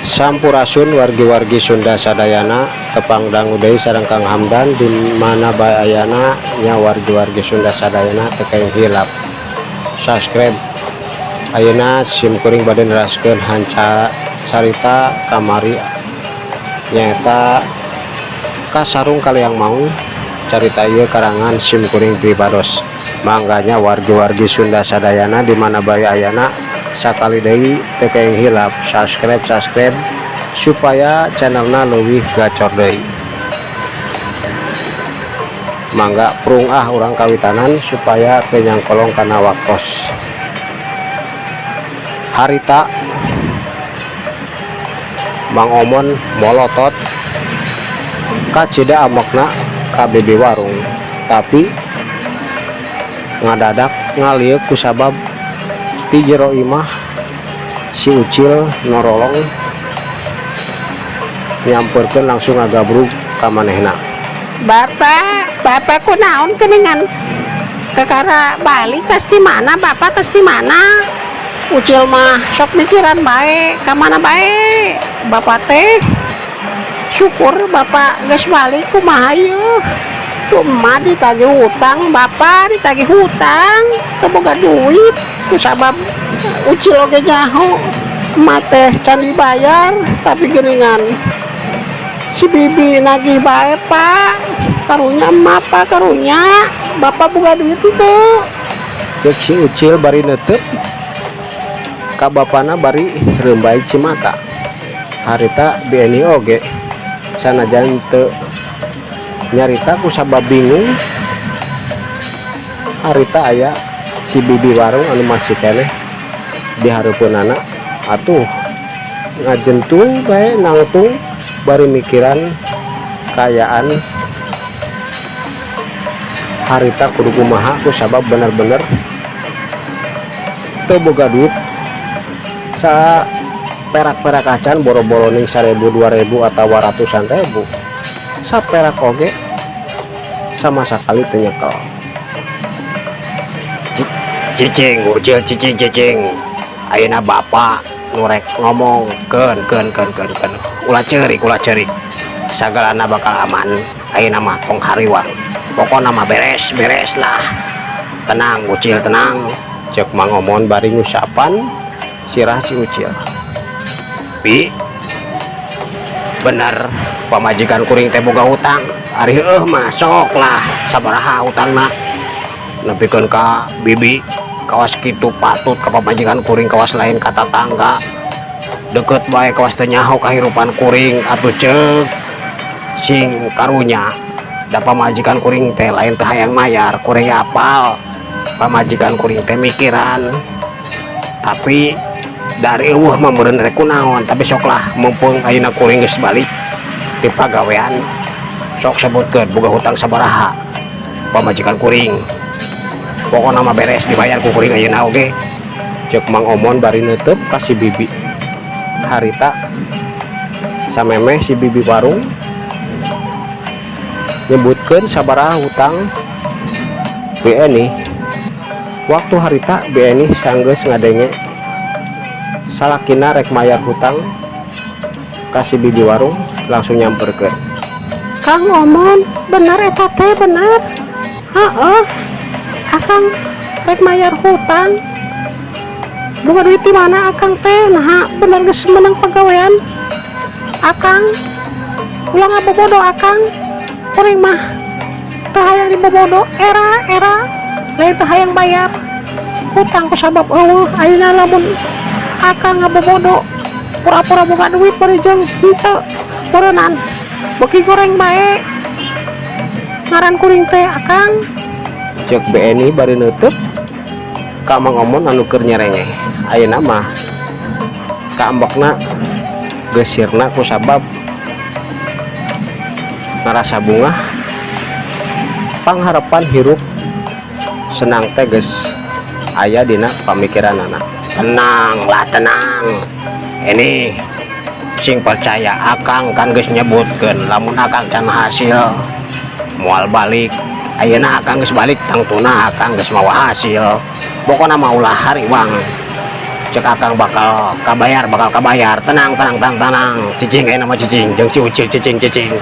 Sampurasun wargi-wargi Sunda sadayana, tepang dangu deui sareng Kang Hamdan di mana bae ayana nya. Wargi-wargi Sunda sadayana, teu kenging hilap subscribe. Ayeuna sim kuring bade neraskeun hanca carita kamari, nyaeta Kasarung Kaleang Maung. Carita ieu karangan sim kuring pribados. Mangga nya, wargi-wargi Sunda sadayana di mana bae ayana, sakali deui teu kenging hilap subscribe, subscribe supaya channelna leuwih gacor deui. Mangga prung ah, urang kawitanan supaya teu nyangkolong kana waktos. Harita Mang Omon molotot kacida ambekna ka bibi warung, tapi ngadadak ngalieuk kusabab ti jero imah si Ucil norolong nyamperkeun, langsung ngagabrug ka manehna. Bapak, bapak kunaon keningan? Kakara balik tas di mana, bapak tas di mana? Ucil mah sok mikiran bae, ka mana bae? Bapak teh syukur bapak geus balik, kumaha ieu? Tuh emak ditagih hutang, bapak ditagih hutang, teu boga duit. Ku sabab Ucil oge nyaho emak teh can dibayar, tapi geuningan si bibi nagih bae, Pak. Karunya emak, Pak, karunya. Bapak boga duit itu? Cek si Ucil bari neuteuk ka bapana bari reumbay cimata. Harita Bi Eni oge sanajan teu nyarita kusabab bingung. Harita aya si bibi warung anu masih keneh di hareupeunana, atuh ngajentul bae nangtung bari mikiran kaayaan harita kudu kumaha, kusabab bener-bener teu boga duit sa perak-perak acan, boro-boro ning 1000, 2000 atau ratusan ribu, saperak oge sama sekali teu nyekel. Cicing, Ucil, cicing, cicing. Ayeuna bapak nu rek ngomong. Keun, keun, keun, keun, keun, ulah ceurik, ulah ceurik, sagalana bakal aman. Ayeuna mah tong hariwang, pokokna mah beres, beres lah. Tenang, Ucil, tenang, cek Mang Omon bari ngusapan sirah si Ucil. Bi, bener pamajikan kuring teh boga hutang? Ari heueuh mah sok lah, sabaraha hutangna? Nepikeun ka bibi kawas kitu patut ka pamajikan kuring kawas lain ka tatangga deket bae, kawas teu nyaho kahirupan kuring atuh. Ceuk sing karunya da pamajikan kuring teh lain teu hayang mayar. Kuring apal pamajikan kuring teh mikiran, tapi dari euweuh mah meureun rek kunaon. Tapi sok lah, mumpung ayeuna kuring geus balik ti pagawean, sok sebutkeun boga hutang sabaraha pamajikan kuring. Pokokna mah beres dibayar ku kuring ayeuna oge, cek Mang Omon bari neuteuk ka si bibi. Harita samemeh si bibi warung nyebutkeun sabaraha hutang Bi Eni, waktu harita Bi Eni sanggeus ngadenge salakina rek mayar hutang ka si bibi warung, langsung nyamperkeun. Kang Omon, bener eta teh, bener? Heeh, akang rek mayar hutang. Boga duit di mana akang teh? Nah, bener geus menang pagawean akang? Ulah ngabobodo akang. Kuring mah teu hayang dibobodo. Era era lain teu hayang bayar hutang ku sabab euweuh. Ayeuna lamun akang ngabobodo pura-pura boga duit bari jeung henteu, meureunnan beuki goreng bae ngaran kuring teh, akang. Cek Bi Eni bari neuteuk ka Mang Omon anu keur nyerengeh. Ayeuna mah kaambekna geus sirna kusabab ngarasa bungah, pangharapan hirup senang teh geus aya dina pamikiranana. Tenang lah, tenang ini, sing percaya. Akang kan geus nyebutkeun lamun akang can hasil moal balik. Ayeuna akang geus balik, tangtuna akang geus mawa hasil. Pokona mah ulah hariwang. Cek akang bakal kabayar, bakal kabayar. Tenang, tenang, tenang, tenang. Cicing ayeuna mah, cicing jeung si Ucil, cicing, cicing.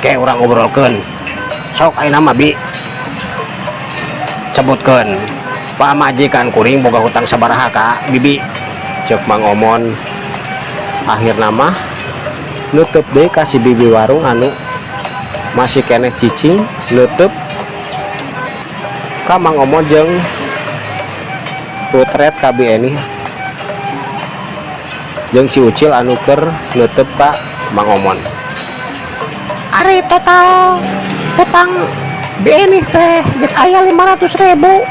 Kayak urang ngobrolkeun. Sok ayeuna mah, Bi, sebutkeun pamajikan kuring boga hutang sabaraha ka bibi, cek Mang Omon. Akhirna mah nutup deui ka si bibi warung anu masih keneh cicing nutup ka Mang Omon jeung putret ka Bi Eni jeung si Ucil anu keur nutup ka Mang Omon. Ari total hutang Bi Eni teh geus aya 500 ribu.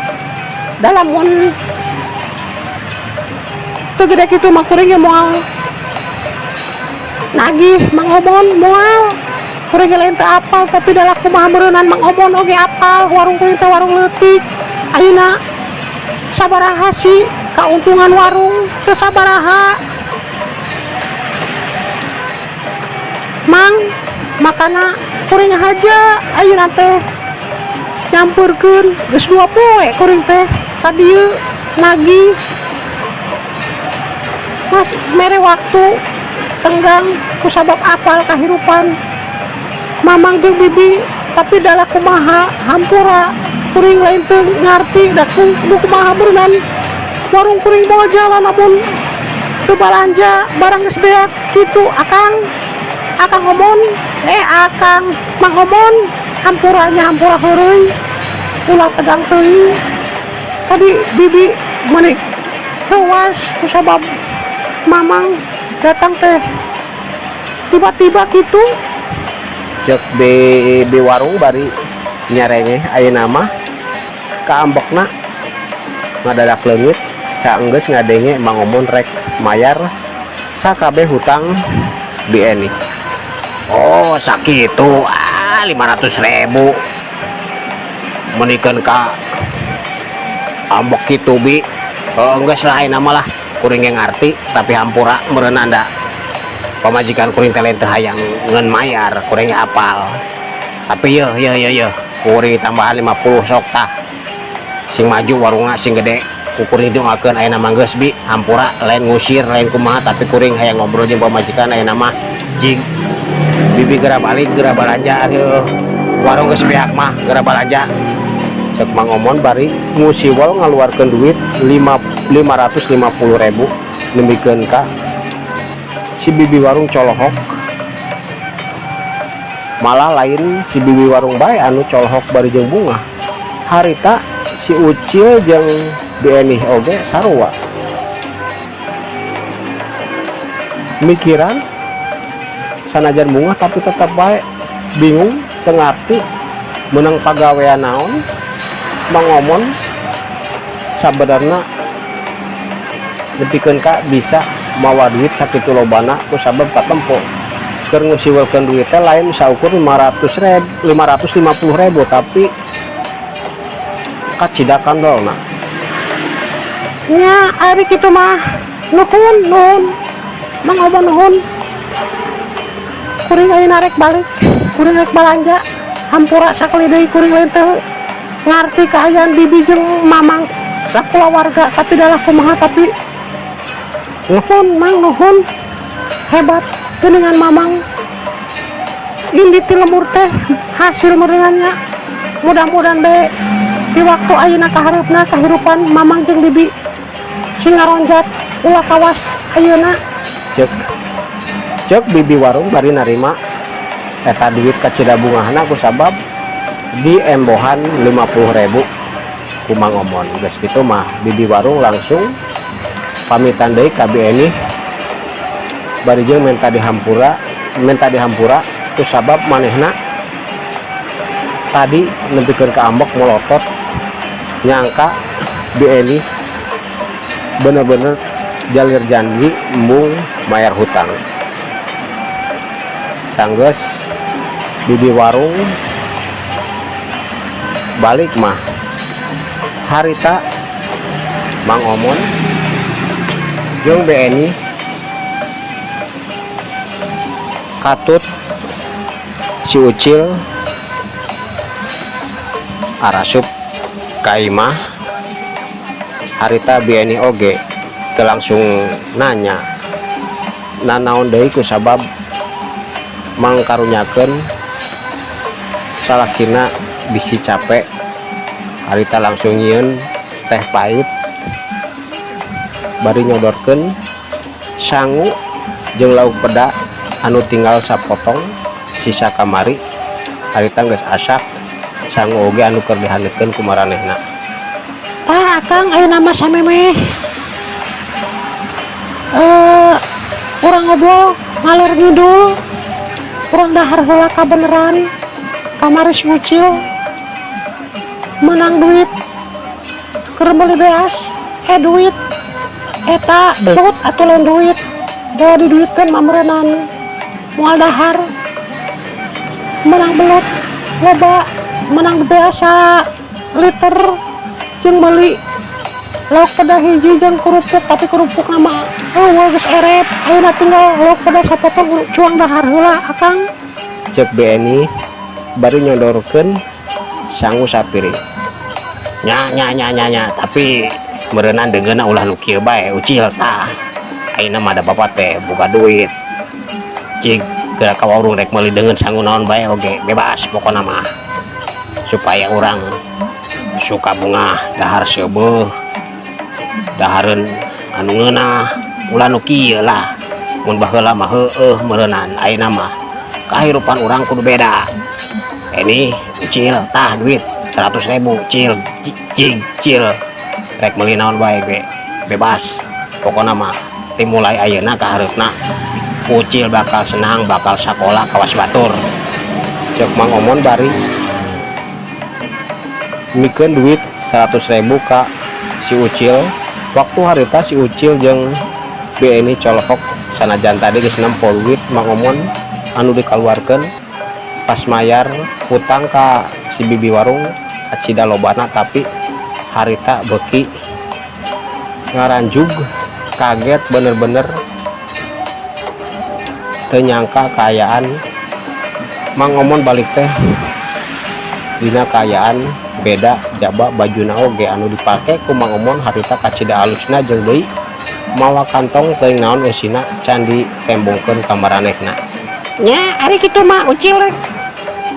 Dalam mun teu gede kitu mah kuring ge moal nagih Mang Omon, moal. Kuring ge lain teu apal, tapi dalah kumaha meureunan Mang Omon oge apal warung kuring teh warung leutik. Ayeuna sabaraha sih kauntungan warung? Teu sabaraha, Mang. Makana kuring aja ayeuna teh nyamperkeun, geus 2 poe kuring teh ka dieu nagih. Mas mere waktu tenggang kusabab apal kahirupan Mamang jeung Bibi, tapi dalah kumaha, hampura, kuring lain teu ngarti da ku kumaha beureunan warung kuring moal jalan amun teu balanja barang geus beak kitu. Akang, Akang Omon, eh, Akang Mang Omon, hampura nya, hampura heureuy, ulah tegang teuing. Tadi Bibi meuni reuas kusabab Mamang datang teh tiba-tiba gitu. Cek bibi warung bari nyarenge. Ayeuna mah kaambekna ngadadak leungit saenggeus ngadenge Mang Omon rek mayar sakabeh hutang Bi Eni. Oh, sakitu. Ah, 500 ribu menikeun ka ambek kitu, Bi. Oh, geus lah, ayeuna mah lah kuring ge ngarti, tapi hampura meureun da pamajikan kuring teh lain teu hayang ngeun mayar, kuring ge apal. Tapi yeuh yeuh yeuh yeuh, kuring tambahan 50, sok tah, sing maju warungna, sing gede, ku kuring doakeun. Ayeuna mah geus, Bi, hampura, lain ngusir, lain kumaha, tapi kuring hayang ngobrol jeung pamajikan. Ayeuna mah jig bibi geura balik, geura balanja. Aduh, warung geus beak mah geura balanja, cek Mang Omon bari ngusiwol ngaluarkeun duit 5 550 ribu nemikeun ka si bibi warung. Colohok. Malah lain si bibi warung bae anu colohok bari jeung bungah, harita si Ucil jeung Bi Enih oge sarua mikiran. Sanajan bungah, tapi tetap bae bingung, teu ngarti menang pagawean naon Mang Omon sabenerna nepikeun ka bisa mawa duit sakitu lobana, kusabab katempo keur ngusiwelkeun duit teh lain saukur 500 ribu, 550 ribu, tapi kacida kandolna. Nya, ari kitu mah nuhun, nuhun Mang Omon, nuhun. Kuring ayeuna rek balik, kuring rek balanja. Hampura sakali deui, kuring lain teu ngarti kaayaan bibi jeung Mamang sakulawarga, tapi dalah kumaha, tapi nuhun, Mang, nuhun. Hebat geuningan Mamang indi ti lembur teh hasil meureunan nya. Mudah-mudahan bae di waktu ayeuna kahareupna kahirupan Mamang jeung bibi sing ngaronjat, ulah kawas ayeuna. Cek cek bibi warung bari narima eta duit kacida bungahna kusabab diembohan 50.000 ku Mang Omon. Geus kitu mah bibi warung langsung pamitan deui ka Bi Eni bari jeung minta dihampura, minta dihampura kusabab manehna tadi nepikeun ka ambek molotot, nyangka Bi Eni bener-bener jalir janji embung mayar hutang. Sanggeus bibi warung balik mah, harita Mang Omon jeung Bi Eni katut si Ucil arasup ka imah. Harita Bi Eni oge. Teu langsung nanya nanaon deui, ku sabab mangkarunyakeun salakina bisi capek. Harita langsung nyieun teh pahit bari nyodorkeun sangu jeung lauk peda anu tinggal sapotong sisa kamari. Harita geus asak, sangu oge anu keur dihaneutkeun ku maranehna. Tah, Akang, ayeuna mah samemeh urang ngobrol ngaler ngidul, urang dahar heula. Kabeneran kamari si Ucil menang duit keur meuli beas, duit eta belut atau lain duit da diduitkeun mah meureunan moal dahar. Menang belut loba, menang beas liter jeung meuli lauk peda hiji jeung kerupuk, tapi kerupuk nama euweuh, geus erep. Ayeuna tinggal lauk peda sapotong, cuang dahar heula, Akang. Cek Bi Eni bari nyodorkeun sangu sapiring. Nya nya nya nya nya, tapi meureunan deungeunna ulah nu kieu bae, Ucil. Tah, ayeuna mah da bapak teh boga duit, cik geura ka warung rek meuli deungeun sangu naon bae oge bebas, pokona mah supaya urang suka bungah dahar seubeuh, dahareun anu ngeunah, ulah nu kieu lah. Mun baheula mah heueuh meureunan, ayeuna mah kahirupan urang kudu beda ini. Ucil, tah duit 100.000, Cil. Cing, Cil, rek meuli naon bae ge bebas, pokona mah dimulai ayeuna ka hareupna Ucil bakal senang, bakal sakola kawas batur. Cek Mang Omon bari mikeun duit 100.000 ka si Ucil. Waktu harita si Ucil jeung Bi Eni colohok, sanajan tadi geus nempo duit Mang Omon anu dikaluarkeun pas mayar hutang ka si bibi warung kacida lobana, tapi harita beuki ngaranjug, kaget, bener-bener teu nyangka kaayaan Mang Omon balik teh dina kaayaan beda. Jaba bajuna oge anu dipake ku Mang Omon harita kacida alusna, jeung deui mawa kantong teuing naon eusina can ditembongkeun ka maranehna. Nya, ari kitu mah Ucil rek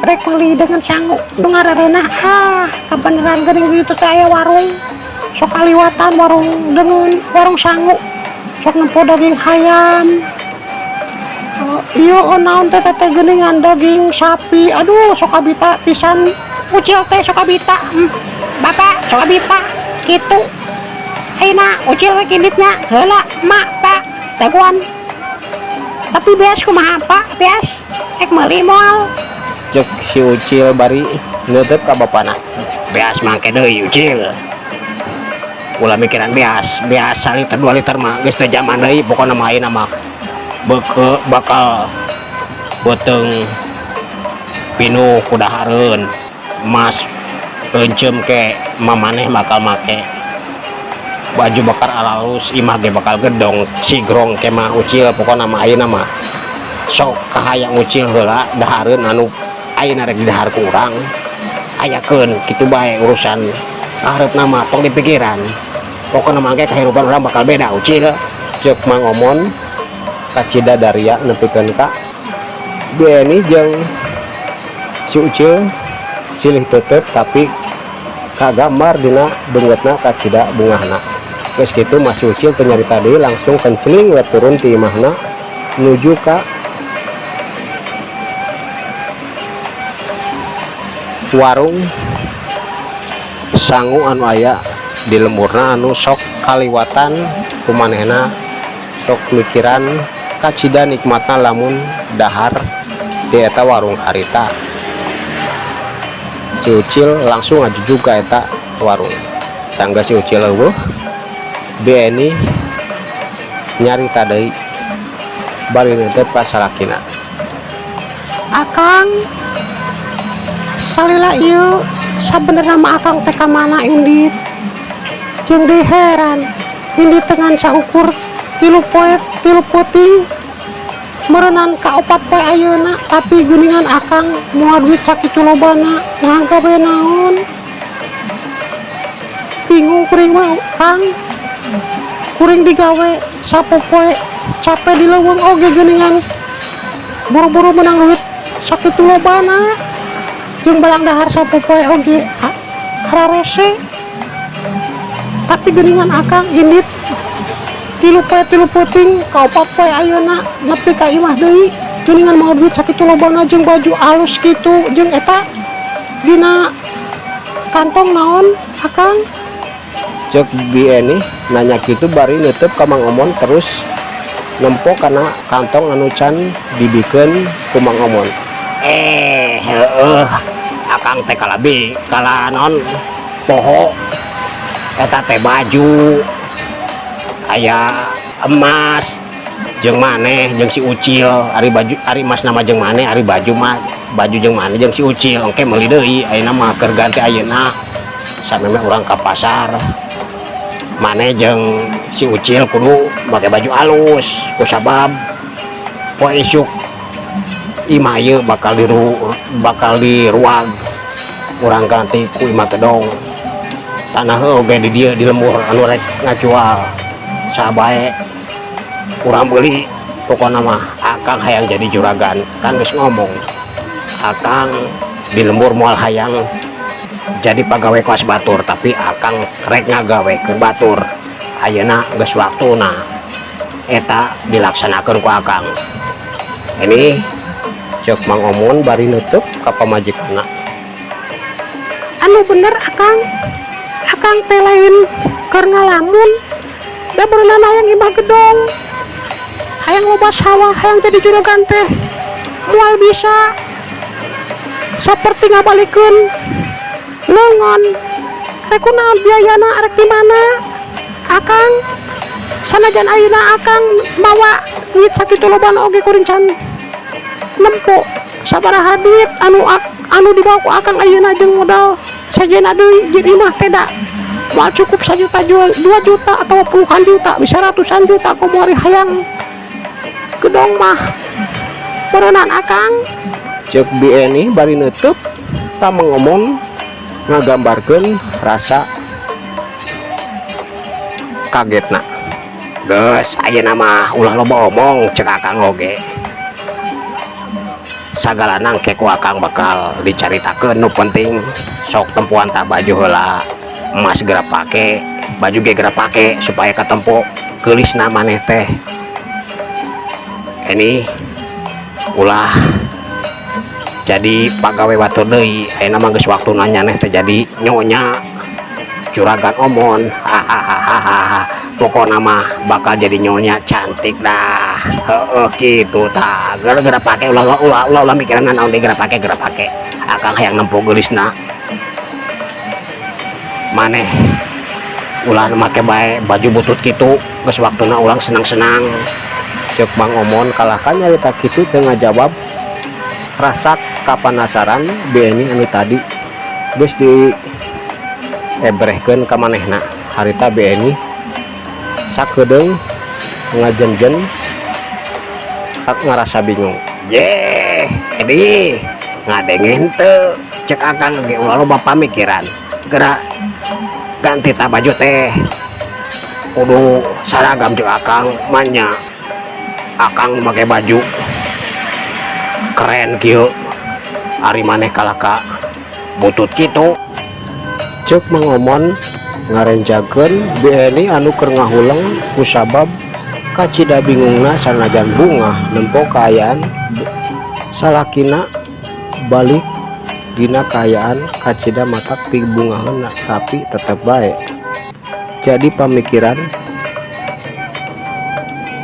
rek meuli deungeun sangu nu ngarareunah. Ah, kabeneran geuning di ditu teh aya warung, sok kaliwatan, warung deungeun, warung sangu, sok nempo daging hayam. Ieu naon teh teh geuningan daging sapi. Aduh, sok kabita pisan Ucil teh, sok kabita. Bapak sok kabita kitu. Ayeuna Ucil rek indit nya heula, Mak, Pak, dagoan. Tapi beas kumaha, Pak? Beas ek meuli moal? Cek si Ucil bari neuteup ka bapana. Beas mangke deui, Ucil, ulah mikiran beas. Beas saliter 2 liter mah geus teu jaman deui. Pokona mah ayeuna mah beke bakal beuteung pinuh ku dahareun, emas reuncem ke mamaneh bakal make baju bakal alalus, imah ge bakal gedong sigrong ke mah, Ucil. Pokona mah ayeuna mah sok kahayang Ucil heula, dahareun anu ayeuna rek didahar ku urang ayakeun kitu bae. Urusan kahareupna mah tong dipikiran, pokona mah ge kahirupan urang bakal beda, Ucil. Cek Mang Omon kacida daria nepikeun ka Bi Eni jeung si Ucil silih teuteut, tapi kagambar dina beungeutna kacida bungahna. Geus kitu mah si Ucil teu nyarita deui, langsung kenceling we turun ti imahna nuju ka warung sangu anu aya di lemburna anu sok kaliwatan ku manehna, sok mikiran kacida nikmatna lamun dahar di eta warung harita. Si Ucil langsung ngajujug ka eta warung. Sanggeus si Ucil euweuh, Bi Eni nyarita deui bari neuteup ka salakina. Akang, salila ieu sabenerna mah Akang teh ka mana indit? Jeung deui heran, indit teh ngan saukur 3 poe, 3 peuting meureunan ka 4 poe ayeuna, tapi geuningan Akang moal duit sakitu lobana, ngagawe naon? Bingung kuring mah, Kang. Kuring digawe sapopoe capek di leuweung oge geuningan buru-buru menang duit sakitu lobana jeung barang dahar sapopoe oge hararese, tapi geuningan akang indit 3 poe 3 peuting ka 4 poe ayeuna nepi ka imah deui geuningan mawa duit sakitu lobana jeung baju alus kitu. Jeung eta dina kantong naon, Akang? Cek Bi Eni nanya kitu bari nutup ka Mang Omon, terus nempo kana kantong anu can dibikeun ku Mang Omon. Eh, heueuh, akang teh kalabi kala naon poho. Eta teh baju aya emas jeung maneh jeung si Ucil. Ari baju, ari emas nama jeung maneh, ari baju mah baju jeung maneh jeung si Ucil. Engke meuli deui, ayeuna mah keur ganti ayeuna sameme urang ka pasar. Maneh jeung si Ucil kudu make baju alus kusabab poe isuk imah ieu bakal diruag, urang ganti ku imah gedong tanah oge di dieu di lembur anu rek ngajual sabae urang beli. Pokokna mah akang hayang jadi juragan. Kan geus ngomong, akang di lembur moal hayang jadi pagawe kawas batur, tapi akang rek ngagawekeun batur. Ayeuna geus waktuna eta dilaksanakeun ku akang ini, Cek Mang Omon bari nutup ka pamajikanna. Anu bener, Akang, akang teh lain keur ngalamun da berenang hayang imah gedong, hayang loba sawah, hayang jadi juragan teh moal bisa seperti ngabalikeun leungeun. Rek kunaon biayana, rek di mana, Akang? Sanajan ayeuna akang mawa duit sakitu lobana oge kuring can nempo sabaraha duit anu dibawa ku akang ayeuna jeung modal sejenna deui jeung imah teh da moal cukup 1 juta, 2 juta atau puluhan juta, bisa ratusan juta. Komo ari hayang gedong mah berenang, Akang. Cek Bi Eni bari nutup ka Mang Omon ngagambarkeun rasa kagetna. Geus, ayeuna mah ulah loba omong, cek akang oge sagalana engke ku akang bakal dicaritakeun. Nu penting sok tempuan tah baju heula, emas geura pake, baju ge geura pake supaya katempo geulisna maneh teh. Ini ulah jadi pagawe batur deui, ayeuna mah geus waktuna nyaneh teh jadi nyonya juragan Omon. Hahaha, pokokna mah bakal jadi nyonya cantik dah. Heeh, kitu tah, geura pake, ulah ulah ulah ulah mikiran naon deui, geura pake, geura pake. Akang hayang nempo geulisna maneh, ulah make bae baju butut kitu, geus waktuna urang senang-senang. Cek Mang Omon kalahkan nyarita kitu teu ngajawab rasa kapanasaran Bi Eni anu tadi geus di ebrehkeun ka manehna. Harita Bi Eni sakedeung ngajenjen ngarasa bingung. Ye, Edi, ngadenge henteu cek akang ge? Ulah loba pamikiran, geura ganti tah baju teh, kudu saragam jeung akang. Manya akang make baju keren kieu, ari maneh kalaka butut kitu. Cek Mang Omon ngarenjakeun Bi Eni anu keur ngahuleng kusabab kacida bingungna sanajan bungah nempo kaayaan salakina balik dina kaayaan kacida matak pibungaheunna, tapi tetep bae jadi pamikiran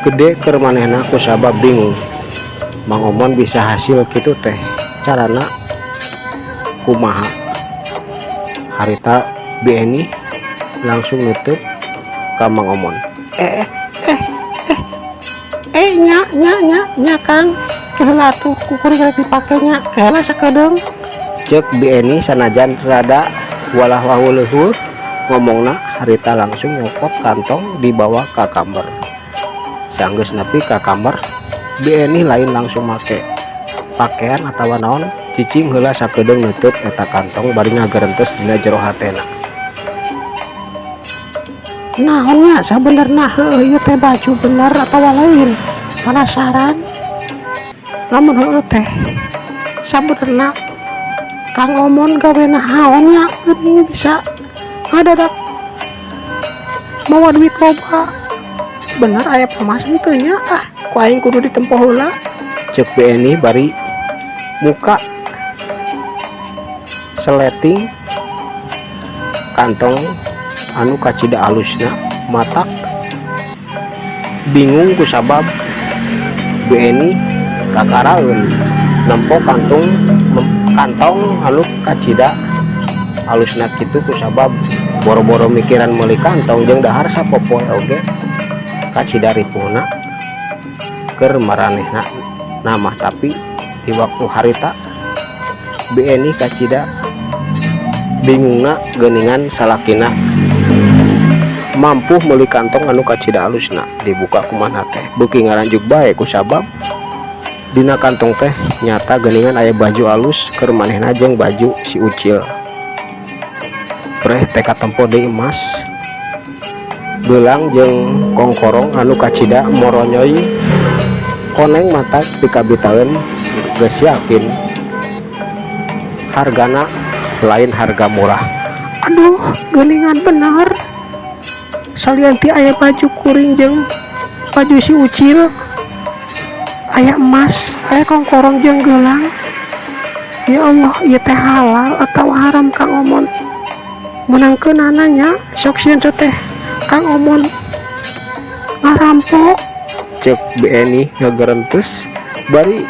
gede keur manehna kusabab bingung Mang Omon bisa hasil kitu teh carana kumaha. Harita Bi Eni langsung nutup ka Mang Omon. Eh eh eh eh, nya nya nya nya, Kang, keheula tuh ku kuring rek dipake nya, keheula sakedeung. Cek Bi Eni sanajan rada walah wahuleuh ngomongna. Harita langsung nyokot kantong dibawa ka kamar. Sanggeus nepi ka kamar, Bi Eni lain langsung make pakaian atawa naon, cicing heula sakedeung neuteub eta kantong bari ngagerentes dina jero hatena. Naon nya sabenerna, heueuh ieu teh baju bener atawa lain? Penasaran. Lamun heueuh teh sabenerna Kang Omon gawe naon nya, geuning bisa ngadadak mawa duit loba? Bener aya emas henteu nya? Ah, ku aing kudu ditempo heula. Cek Bi Eni bari muka seleting kantong anu kacida alusna. Matak bingung kusabab Bi Eni kakaraeun nempo kantong anu kacida alusna kitu, kusabab boro-boro mikiran meuli kantong jeung dahar sapopoe oge kacida ripuhna keur maranehna namah. Tapi di waktu harita Bi Eni kacida bingungna, geuningan salakina mampu meuli kantong anu kacida alusna. Dibuka kumaha teh beuki ngaranjug bae, kusabab dina kantong teh nyata geuningan aya baju alus keur manehna jeung baju si Ucil. Preh teh katempo deui emas, gelang jeung kongkorong anu kacida moronyoy koneng. Matak pikabitaeun geus yakin hargana lain harga murah. Aduh, geuningan bener salian ti aya baju kuring jeung baju si Ucil, aya emas, aya kongkorong jeung gelang. Ya Allah, ieu teh halal atau haram? Kang Omon meunangkeunana nya, sok sieun teh Kang Omon ngarampok. Cek Bi Eni ngagerentes bari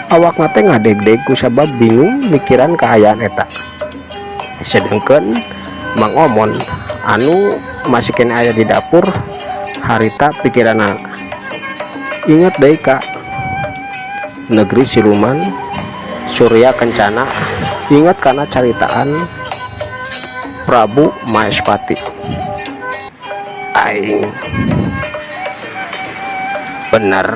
awakna teh ngadegdeg kusabab bingung mikiran kaayaan eta. Sedengkeun Mang Omon anu masih keneh aya di dapur harita pikiranna inget deui ka negeri siluman Surya Kencana, inget kana caritaan Prabu Maespati. Aing bener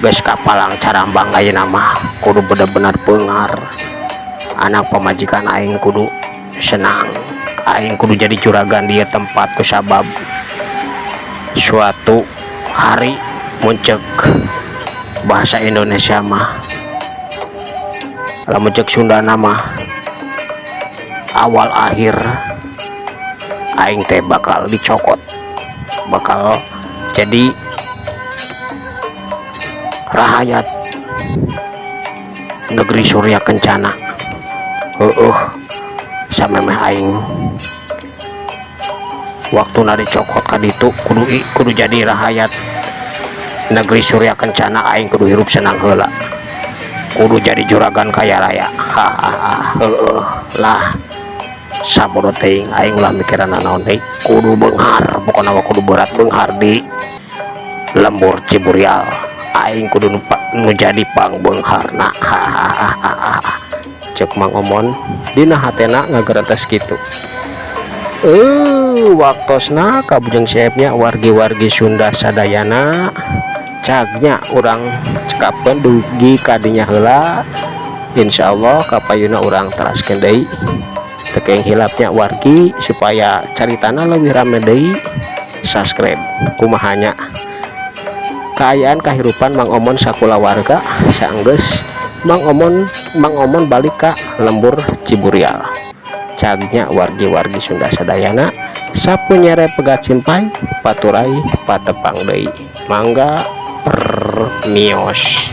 geus kapalang carambang. Ayeuna mah kudu bener-bener beunghar, anak pamajikan aing kudu senang. Aing kudu jadi juragan di tempat, kusabab suatu hari mun cek bahasa Indonesia mah, lamun cek Sundana mah, awal akhir aing teh bakal dicokot, bakal jadi rahayat negeri Surya Kencana. Heueuh, samemeh aing waktu dicokot ka ditu kudu jadi rahayat negeri Surya Kencana. Aing kudu hirup senang heula, kudu jadi juragan kaya raya. Hahaha, heueuh lah, sabodo teuing. Aing ulah mikiran naon deui, kudu beunghar pokona mah, kudu berat beunghar di lembur Ciburial. Aing kudu nu jadi pangbeungharna. Hahaha, Cek Mang Omon dina hatena ngagerentes kitu. Waktosna kabujeng seepnya wargi-wargi Sunda sadayana. Cag nya urang cekapkeun dugi kadinya heula. Insya Allah kapayuna urang teraskeun deui. Teu kenging hilap nya wargi, supaya caritana lebih rame deui, subscribe. Kumaha nya kaayaan kahirupan Mang Omon sakulawarga saenggeus Mang Omon balik ka lembur Ciburial? Cag nya wargi-wargi Sunda sadayana, sapu nyere pegat simpay paturay patepang deui. Mangga, permios.